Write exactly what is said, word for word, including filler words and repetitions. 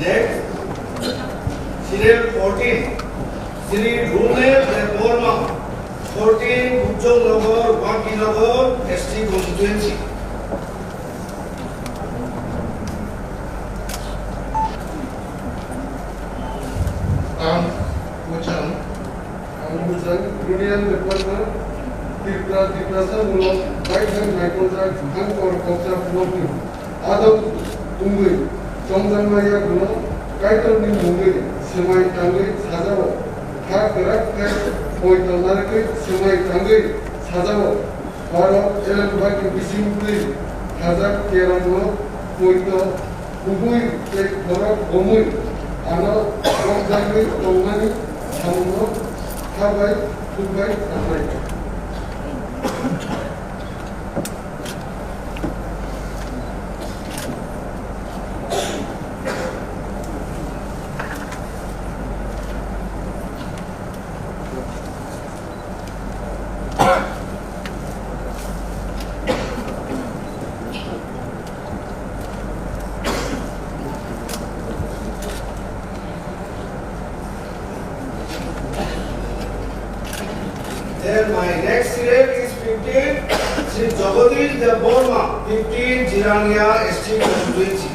Next, serial fourteen, Shri Brunel Debbarma, fourteen Ujjol Nagar, Bangkinagar, S T constituency. Ang Bujang, ang Bujang, Brunel Debbarma, Tripura, Tiprasa mulok, baithang naikoljak, ang kor koksa blokni. Adok tungwi chongjakma yagulo Kaitorni mungwi swmai tangwi sajao. Kha kwrak khe poito narwgwi swmai tangwi sajao. Borok Ellen White ni bisingtwi khajak kerongno poito kubui tei borok bomwi ano chongjagwi tongmani samungno kha bai thuk bai tangnai. Then my next serial is fifteen, Shri Jagadish Debbarma, fifteen Jirania S T constituency.